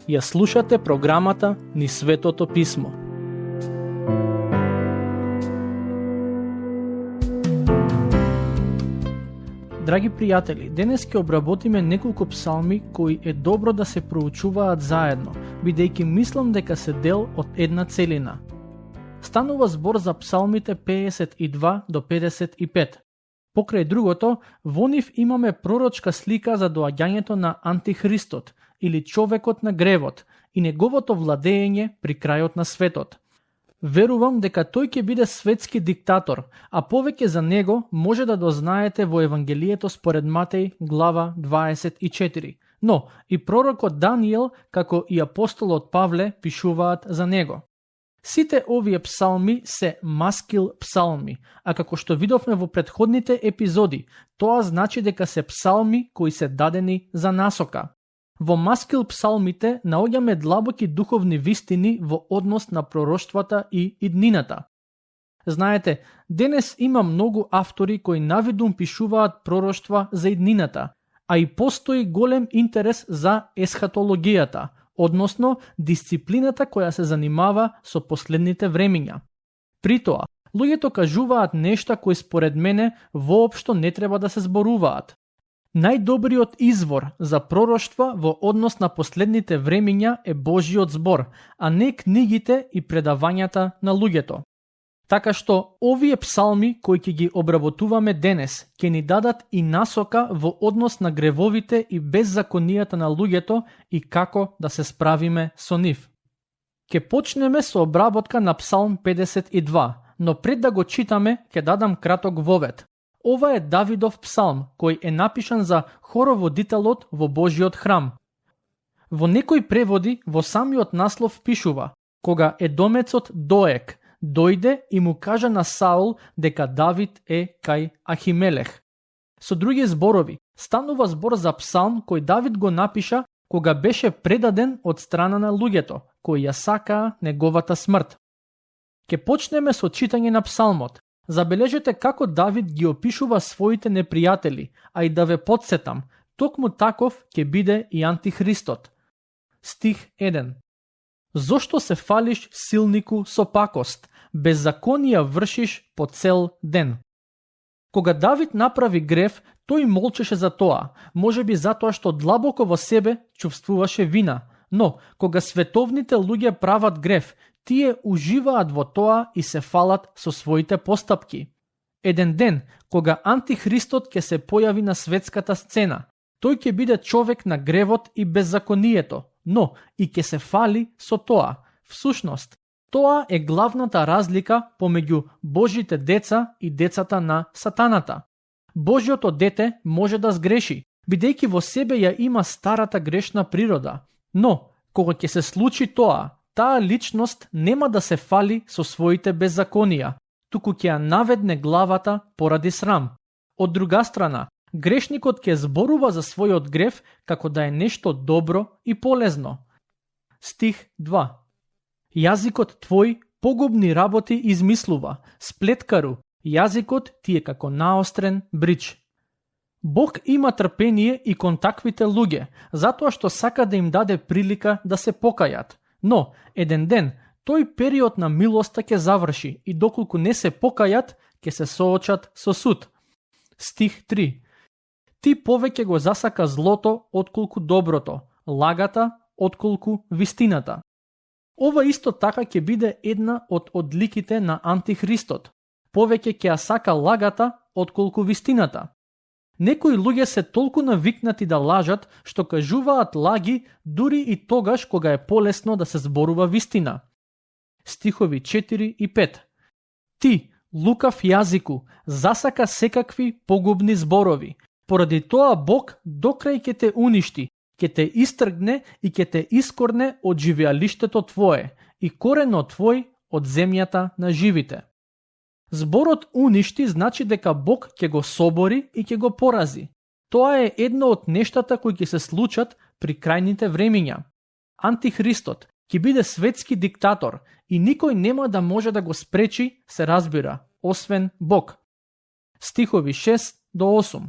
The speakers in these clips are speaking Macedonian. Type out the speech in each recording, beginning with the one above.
Ја слушате програмата Низ Светото Писмо. Драги пријатели, денес ќе обработиме неколку псалми кои е добро да се проучуваат заедно, бидејќи мислам дека се дел од една целина. Станува збор за псалмите 52 до 55. Покрај другото, во нив имаме пророчка слика за доаѓањето на Антихристот, или човекот на гревот, и неговото владење при крајот на светот. Верувам дека тој ќе биде светски диктатор, а повеќе за него може да дознаете во Евангелието според Матеј, глава 24. Но и пророкот Даниел, како и апостолот Павле, пишуваат за него. Сите овие псалми се маскил псалми, а како што видовме во претходните епизоди, тоа значи дека се псалми кои се дадени за насока. Во маскил псалмите наоѓаме длабоки духовни вистини во однос на пророштвата и иднината. Знаете, денес има многу автори кои навидум пишуваат пророштва за иднината, а и постои голем интерес за есхатологијата, односно дисциплината која се занимава со последните времиња. Притоа, луѓето кажуваат нешта кои според мене воопшто не треба да се зборуваат. Најдобриот извор за пророштва во однос на последните времиња е Божиот збор, а не книгите и предавањата на луѓето. Така што овие псалми кои ќе ги обработуваме денес ќе ни дадат и насока во однос на гревовите и беззаконијата на луѓето и како да се справиме со нив. Ќе почнеме со обработка на Псалм 52, но пред да го читаме ќе дадам краток вовед. Ова е Давидов псалм, кој е напишан за хороводителот во Божиот храм. Во некои преводи, во самиот наслов пишува: кога едомецот Доек дојде и му кажа на Саул дека Давид е кај Ахимелех. Со други зборови, станува збор за псалм кој Давид го напиша кога беше предаден од страна на луѓето, кои ја сакаа неговата смрт. Ке почнеме со читање на псалмот. Забележете како Давид ги опишува своите непријатели, а и да ве подсетам, токму таков ќе биде и Антихристот. Стих 1. Зошто се фалиш, силнику, со пакост, беззаконија вршиш по цел ден? Кога Давид направи грев, тој молчеше за тоа, можеби затоа што длабоко во себе чувствуваше вина, но кога световните луѓе прават грев, тие уживаат во тоа и се фалат со своите постапки. Еден ден, кога Антихристот ќе се појави на светската сцена, тој ќе биде човек на гревот и беззаконието, но и ќе се фали со тоа. Всушност, тоа е главната разлика помеѓу Божите деца и децата на сатаната. Божјото дете може да сгреши, бидејќи во себе ја има старата грешна природа, но кога ќе се случи тоа, таа личност нема да се фали со своите беззаконија, туку ќе ја наведне главата поради срам. Од друга страна, грешникот ќе зборува за својот грев како да е нешто добро и полезно. Стих 2. Јазикот твој погубни работи измислува, сплеткару, јазикот ти е како наострен брич. Бог има трпение и кон таквите луѓе, затоа што сака да им даде прилика да се покајат. Но, еден ден, тој период на милоста ќе заврши и доколку не се покајат, ќе се соочат со суд. Стих 3. Ти повеќе го засака злото отколку доброто, лагата отколку вистината. Ова исто така ќе биде една од одликите на Антихристот. Повеќе ќе ја сака лагата отколку вистината. Некои луѓе се толку навикнати да лажат, што кажуваат лаги дури и тогаш кога е полесно да се зборува вистина. Стихови 4 и 5. Ти, лукав јазику, засака секакви погубни зборови. Поради тоа Бог докрај ќе те уништи, ќе те истргне и ќе те искорне од живеалиштето твое и коренот твој од земјата на живите. Зборот уништи значи дека Бог ќе го собори и ќе го порази. Тоа е едно од нештата кои ќе се случат при крајните времиња. Антихристот ќе биде светски диктатор и никој нема да може да го спречи, се разбира, освен Бог. Стихови 6 до 8.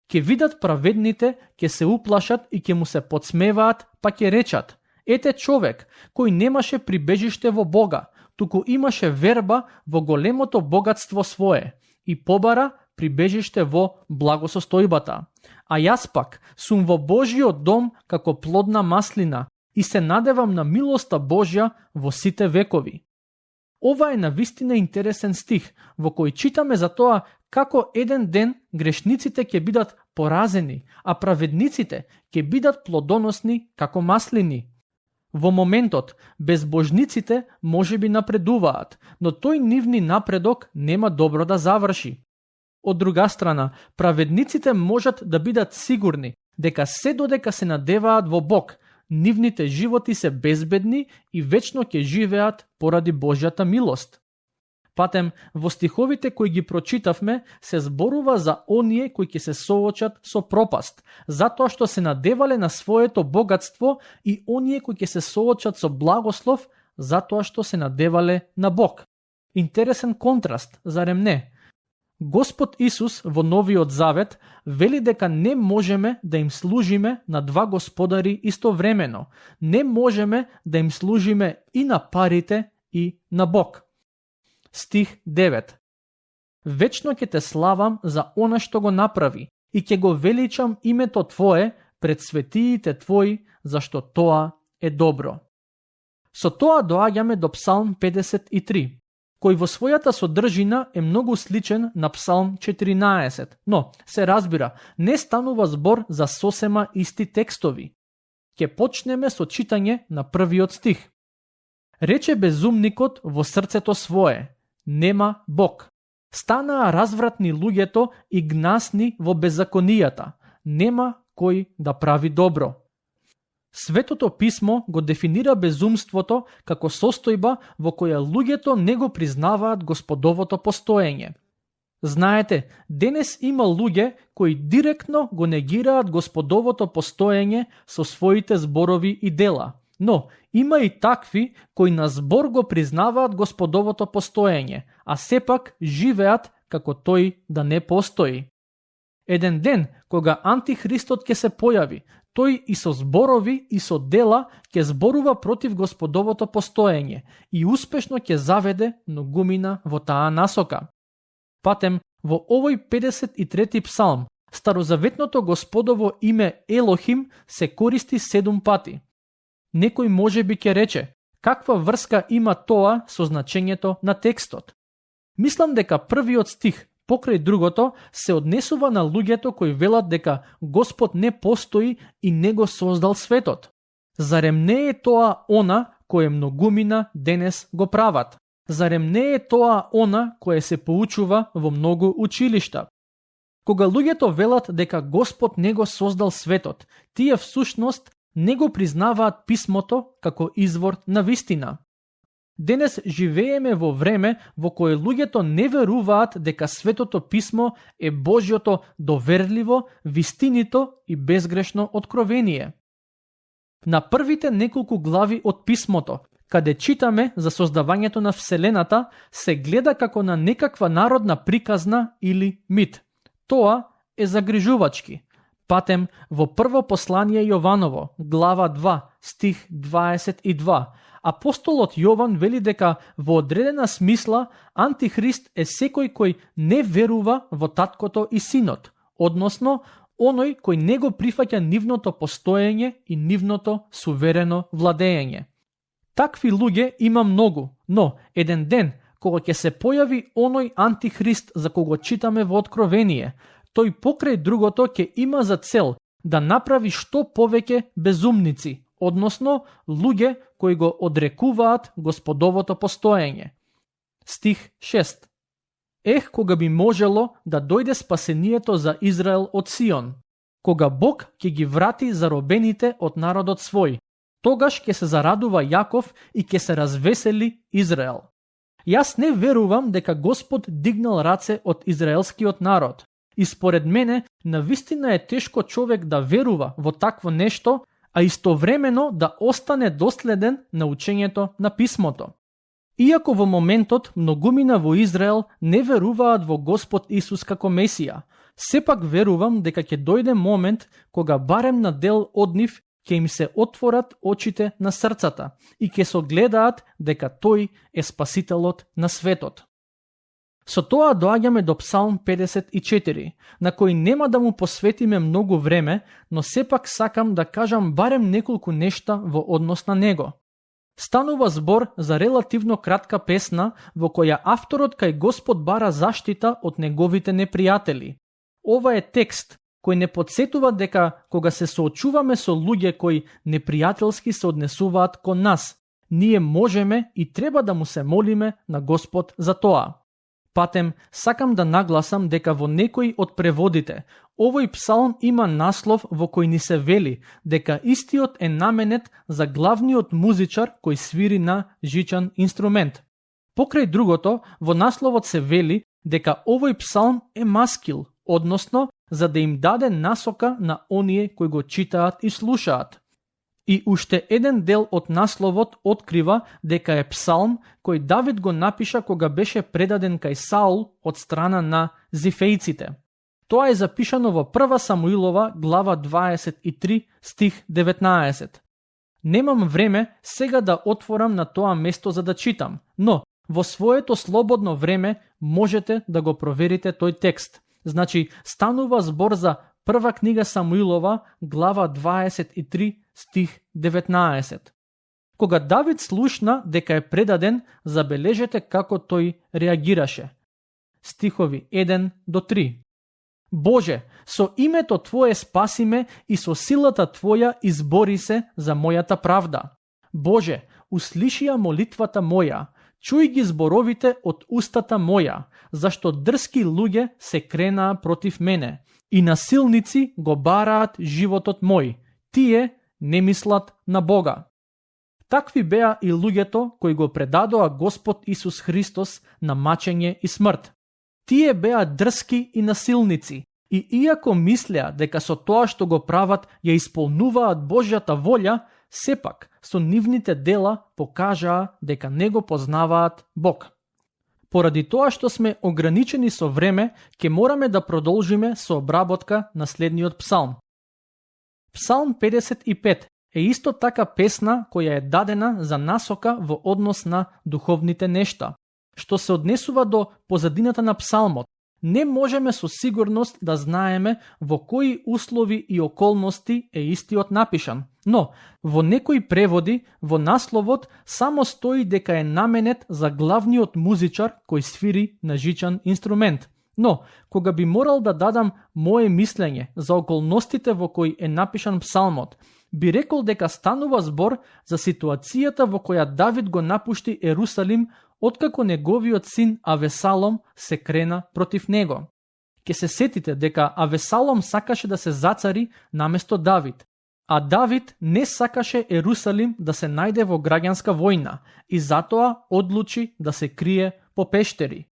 Ке видат праведните, ке се уплашат и ке му се подсмеваат, па ке речат: ете човек кој немаше прибежиште во Бога, туку имаше верба во големото богатство свое и побара прибежиште во благосостојбата. А јас пак сум во Божиот дом како плодна маслина и се надевам на милоста Божја во сите векови. Ова е навистина интересен стих, во кој читаме за тоа како еден ден грешниците ќе бидат поразени, а праведниците ќе бидат плодоносни како маслини. Во моментот, безбожниците може би напредуваат, но тој нивни напредок нема добро да заврши. Од друга страна, праведниците можат да бидат сигурни дека се додека се надеваат во Бог, нивните животи се безбедни и вечно ќе живеат поради Божјата милост. Патем, во стиховите кои ги прочитавме, се зборува за оние кои ќе се соочат со пропаст, затоа што се надевале на своето богатство, и оние кои ќе се соочат со благослов, затоа што се надевале на Бог. Интересен контраст, зарем не? Господ Исус во Новиот Завет вели дека не можеме да им служиме на два господари истовремено. Не можеме да им служиме и на парите и на Бог. Стих 9. Вечно ќе те славам за она што го направи и ќе го величам името Твое пред светиите Твои, зашто тоа е добро. Со тоа доаѓаме до Псалм 53, кој во својата содржина е многу сличен на Псалм 14, но, се разбира, не станува збор за сосема исти текстови. Ке почнеме со читање на првиот стих. Рече безумникот во срцето свое: нема Бог. Станаа развратни луѓето и гнасни во беззаконијата. Нема кој да прави добро. Светото писмо го дефинира безумството како состојба во која луѓето не го признаваат Господовото постоење. Знаете, денес има луѓе кои директно го негираат Господовото постоење со своите зборови и дела. Но има и такви кои на збор го признаваат Господовото постоење, а сепак живеат како тој да не постои. Еден ден, кога Антихристот ќе се појави, тој и со зборови и со дела ќе зборува против Господовото постоење и успешно ќе заведе многумина во таа насока. Патем, во овој 53-ти псалм, старозаветното Господово име Елохим се користи 7 пати. Некој може би ќе рече: каква врска има тоа со значењето на текстот? Мислам дека првиот стих покрај другото се однесува на луѓето кои велат дека Господ не постои и не го создал светот. Зарем не е тоа она кое многумина денес го прават? Зарем не е тоа она кое се поучува во многу училишта? Кога луѓето велат дека Господ не го создал светот, тие всушност не го признаваат писмото како извор на вистина. Денес живееме во време во кое луѓето не веруваат дека Светото писмо е Божјото доверливо, вистинито и безгрешно откровение. На првите неколку глави од писмото, каде читаме за создавањето на Вселената, се гледа како на некаква народна приказна или мит. Тоа е загрижувачки. Патем, во прво послание Јованово, глава 2, стих 22, апостолот Јован вели дека во одредена смисла Антихрист е секој кој не верува во таткото и синот, односно оној кој не го прифаќа нивното постоење и нивното суверено владење. Такви луѓе има многу, но еден ден, кога ќе се појави оној Антихрист за кого читаме во Откровение, тој покрај другото ќе има за цел да направи што повеќе безумници, односно луѓе кои го одрекуваат Господовото постоење. Стих 6. Ех, кога би можело да дојде спасението за Израел од Сион, кога Бог ќе ги врати заробените од народот свој, тогаш ќе се зарадува Јаков и ќе се развесели Израел. Јас не верувам дека Господ дигнал раце од израелскиот народ. И според мене, навистина е тешко човек да верува во такво нешто, а истовремено да остане доследен на учењето на писмото. Иако во моментот многумина во Израел не веруваат во Господ Исус како Месија, сепак верувам дека ќе дојде момент кога барем на дел од нив ќе им се отворат очите на срцата и ќе согледаат дека тој е спасителот на светот. Со тоа доаѓаме до Псалм 54, на кој нема да му посветиме многу време, но сепак сакам да кажам барем неколку нешта во однос на него. Станува збор за релативно кратка песна во која авторот кај Господ бара заштита од неговите непријатели. Ова е текст кој не подсетува дека кога се соочуваме со луѓе кои непријателски се однесуваат кон нас, ние можеме и треба да му се молиме на Господ за тоа. Патем, сакам да нагласам дека во некои од преводите, овој псалм има наслов во кој ни се вели дека истиот е наменет за главниот музичар кој свири на жичан инструмент. Покрај другото, во насловот се вели дека овој псалм е маскил, односно за да им даде насока на оние кои го читаат и слушаат. И уште еден дел од насловот открива дека е псалм кој Давид го напиша кога беше предаден кај Саул од страна на зифејците. Тоа е запишано во 1 Самуилова глава 23 стих 19. Немам време сега да отворам на тоа место за да читам, но во своето слободно време можете да го проверите тој текст. Значи, станува збор за прва книга Самуилова, глава 23, стих 19. Кога Давид слушна дека е предаден, забележете како тој реагираше. Стихови 1 до 3. Боже, со името Твое спаси ме и со силата Твоја избори се за мојата правда. Боже, услиши ја молитвата моја, чуј ги зборовите од устата моја, зашто дрски луѓе се кренаа против мене и насилници го бараат животот мој. Тие не мислат на Бога. Такви беа и луѓето кои го предадоа Господ Исус Христос на мачење и смрт. Тие беа дрски и насилници, и иако мислеа дека со тоа што го прават ја исполнуваат Божјата волја, сепак со нивните дела покажаа дека не го познаваат Бог. Поради тоа што сме ограничени со време, ќе мораме да продолжиме со обработка на следниот псалм. Псалм 55 е исто така песна која е дадена за насока во однос на духовните нешта. Што се однесува до позадината на псалмот, не можеме со сигурност да знаеме во кои услови и околности е истиот напишан, но во некои преводи во насловот само стои дека е наменет за главниот музичар кој свири на жичан инструмент. Но, кога би морал да дадам мое мислење за околностите во кои е напишан псалмот, би рекол дека станува збор за ситуацијата во која Давид го напушти Ерусалим откако неговиот син Авесалом се крена против него. Ке се сетите дека Авесалом сакаше да се зацари наместо Давид, а Давид не сакаше Ерусалим да се најде во граѓанска војна и затоа одлучи да се крие по пештери.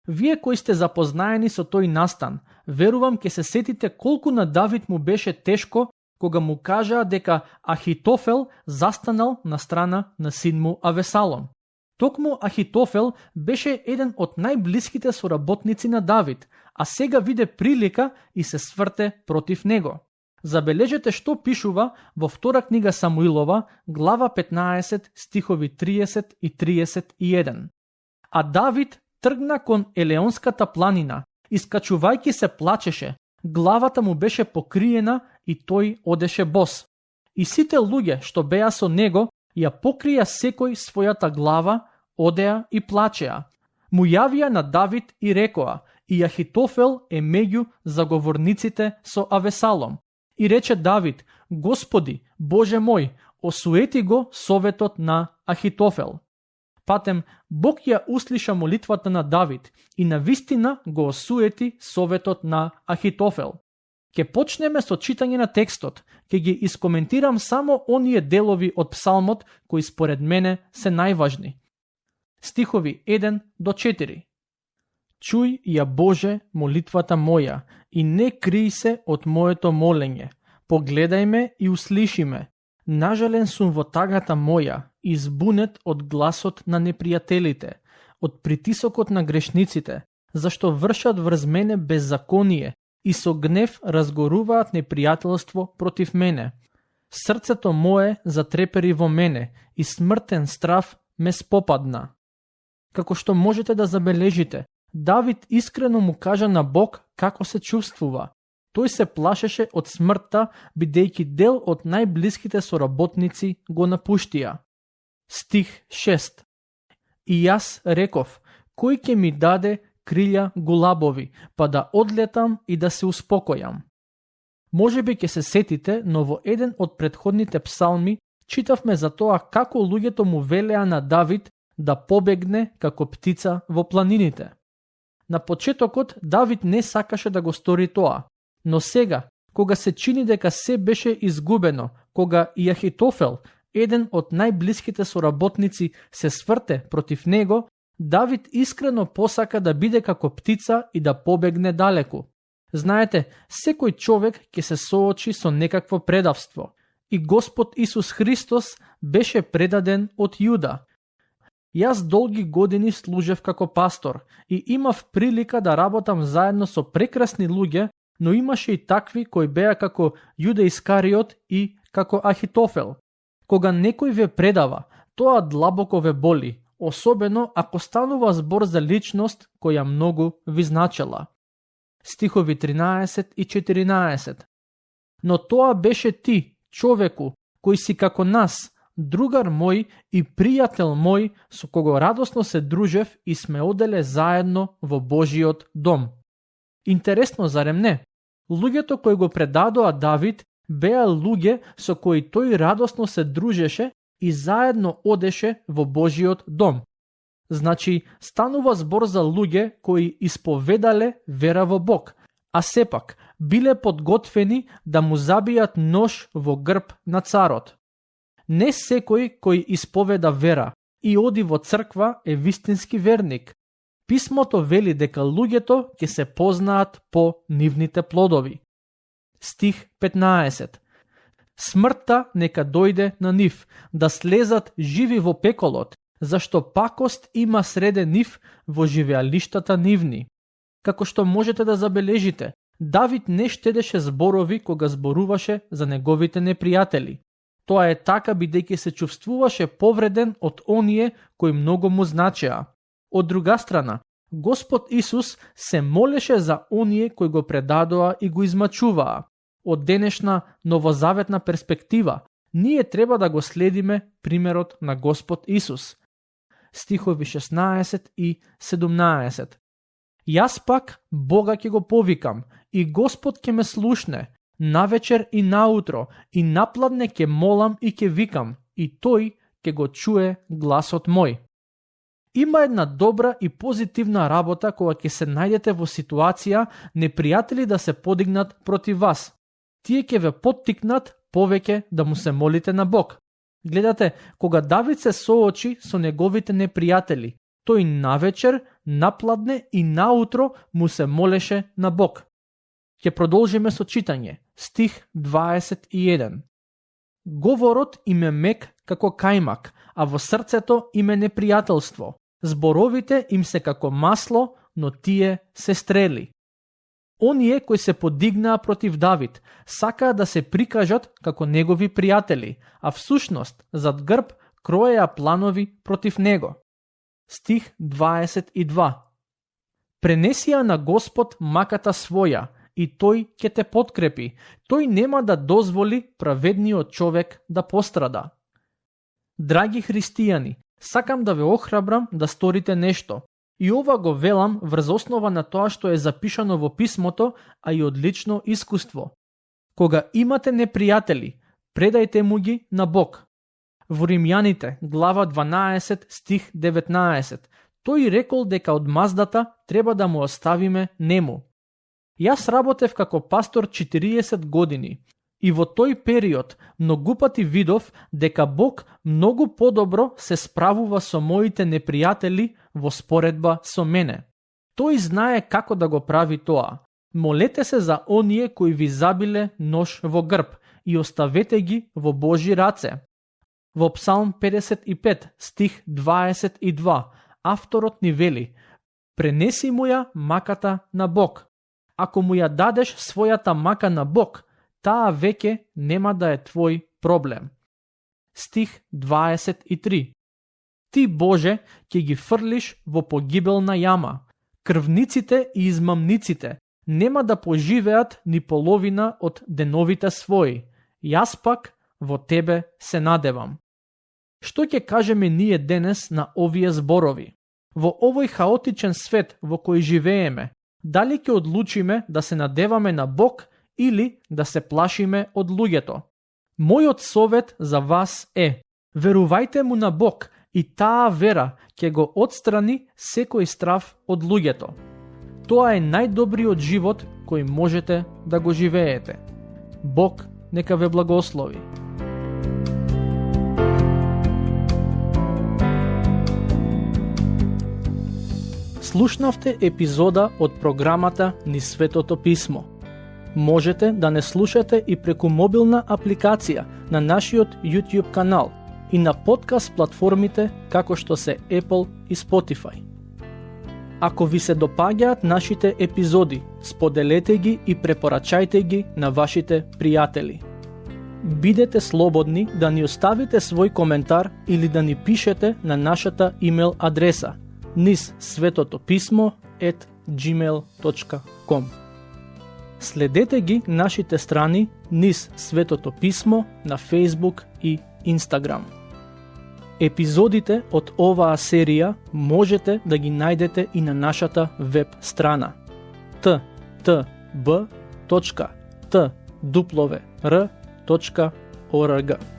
Вие кои сте запознаени со тој настан, верувам ке се сетите колку на Давид му беше тешко кога му кажаа дека Ахитофел застанал на страна на син му Авесалом. Токму Ахитофел беше еден од најблиските соработници на Давид, а сега виде прилика и се сврте против него. Забележете што пишува во втора книга Самуилова, глава 15, стихови 30 и 31. А Давид тргна кон Елеонската планина, искачувајќи се плачеше, главата му беше покриена и тој одеше бос. И сите луѓе што беа со него ја покрија секој својата глава, одеа и плачеа. Му јавија на Давид и рекоа, и Ахитофел е меѓу заговорниците со Авесалом. И рече Давид, Господи, Боже мој, осуети го советот на Ахитофел. Патем, Бог ја услиша молитвата на Давид и на вистина го осуети советот на Ахитофел. Ке почнеме со читање на текстот, ке ги искоментирам само оние делови од псалмот кои според мене се најважни. Стихови 1 до 4. Чуј ја Боже молитвата моја и не криј се од моето молење. Погледај ме и услиши ме. Нажален сум во тагата моја, избунет од гласот на непријателите, од притисокот на грешниците, зашто вршат врз мене беззаконие и со гнев разгоруваат непријателство против мене. Срцето мое затрепери во мене и смртен страв ме спопадна. Како што можете да забележите, Давид искрено му кажа на Бог како се чувствува. Тој се плашеше од смртта, бидејќи дел од најблиските соработници го напуштија. Стих 6. И јас реков, кој ќе ми даде крилја гулабови, па да одлетам и да се успокојам. Може би ќе се сетите, но во еден од предходните псалми читавме за тоа како луѓето му велеа на Давид да побегне како птица во планините. На почетокот Давид не сакаше да го стори тоа, но сега, кога се чини дека се беше изгубено, кога и Ахитофел, еден од најблиските соработници, се сврте против него, Давид искрено посака да биде како птица и да побегне далеку. Знаете, секој човек ќе се соочи со некакво предавство. И Господ Исус Христос беше предаден од Јуда. Јас долги години служев како пастор и имав прилика да работам заедно со прекрасни луѓе, но имаше и такви кои беа како Јуда Искариот и како Ахитофел. Кога некој ве предава, тоа длабоко ве боли, особено ако станува збор за личност која многу ви значела. Стихови 13 и 14. Но тоа беше ти, човеку, кој си како нас, другар мој и пријател мој, со кого радосно се дружев и сме оделе заедно во Божиот дом. Интересно, зарем не? Луѓето кои го предадоа Давид беа луѓе со кои тој радосно се дружеше и заедно одеше во Божиот дом. Значи, станува збор за луѓе кои исповедале вера во Бог, а сепак биле подготвени да му забијат нож во грб на царот. Не секој кој исповеда вера и оди во црква е вистински верник. Писмото вели дека луѓето ќе се познаат по нивните плодови. Стих 15. Смртта нека дојде на нив, да слезат живи во пеколот, зашто пакост има среде нив во живеалиштата нивни. Како што можете да забележите, Давид не штедеше зборови кога зборуваше за неговите непријатели. Тоа е така бидејќи се чувствуваше повреден од оние кои многу му значеа. Од друга страна, Господ Исус се молеше за оние кои го предадоа и го измачуваа. Од денешна новозаветна перспектива, ние треба да го следиме примерот на Господ Исус. Стихови 16 и 17. Јас пак Бога ќе го повикам и Господ ќе ме слушне, навечер и наутро, и напладне ќе молам и ќе викам, и тој ќе го чуе гласот мој. Има една добра и позитивна работа кога ќе се најдете во ситуација непријатели да се подигнат против вас. Тие ќе ве поттикнат повеќе да му се молите на Бог. Гледате, кога Давид се соочи со неговите непријатели, тој навечер, напладне и наутро му се молеше на Бог. Ќе продолжиме со читање. Стих 21. Говорот им е мек како кајмак, а во срцето им е непријателство. Зборовите им се како масло, но тие се стрели. Оние кои се подигнаа против Давид сакаа да се прикажат како негови пријатели, а всушност зад грб кроеа планови против него. Стих 22. Пренесија на Господ маката своја и тој ќе те подкрепи. Тој нема да дозволи праведниот човек да пострада. Драги христијани, сакам да ве охрабрам да сторите нешто. И ова го велам врз основа на тоа што е запишано во писмото, а и од лично искуство. Кога имате непријатели, предајте му ги на Бог. Во Римјаните, глава 12, стих 19, тој рекол дека од маздата треба да му оставиме нему. Јас работев како пастор 40 години и во тој период многу пати видов дека Бог многу подобро се справува со моите непријатели во споредба со мене. Тој знае како да го прави тоа. Молете се за оние кои ви забиле нож во грб и оставете ги во Божји раце. Во Псалм 55, стих 22, авторот ни вели: пренеси му ја маката на Бог. Ако му ја дадеш својата мака на Бог, таа веќе нема да е твој проблем. Стих 23. Ти, Боже, ќе ги фрлиш во погибелна јама. Крвниците и измамниците нема да поживеат ни половина од деновите своји. Јас пак во Тебе се надевам. Што ќе кажеме ние денес на овие зборови? Во овој хаотичен свет во кој живееме, дали ќе одлучиме да се надеваме на Бог или да се плашиме од луѓето? Мојот совет за вас е: верувајте му на Бог и таа вера ќе го отстрани секој страв од луѓето. Тоа е најдобриот живот кој можете да го живеете. Бог нека ве благослови. Слушнавте епизода од програмата Низ Светото Писмо. Можете да не слушате и преку мобилна апликација на нашиот YouTube канал и на подкаст платформите како што се Apple и Spotify. Ако ви се допаѓаат нашите епизоди, споделете ги и препорачајте ги на вашите пријатели. Бидете слободни да ни оставите свој коментар или да ни пишете на нашата имейл адреса nizsvetotopисmo@gmail.com. Следете ги нашите страни Низ Светото Писмо на Facebook и Instagram. Епизодите од оваа серија можете да ги најдете и на нашата веб страна ttb.twr.org.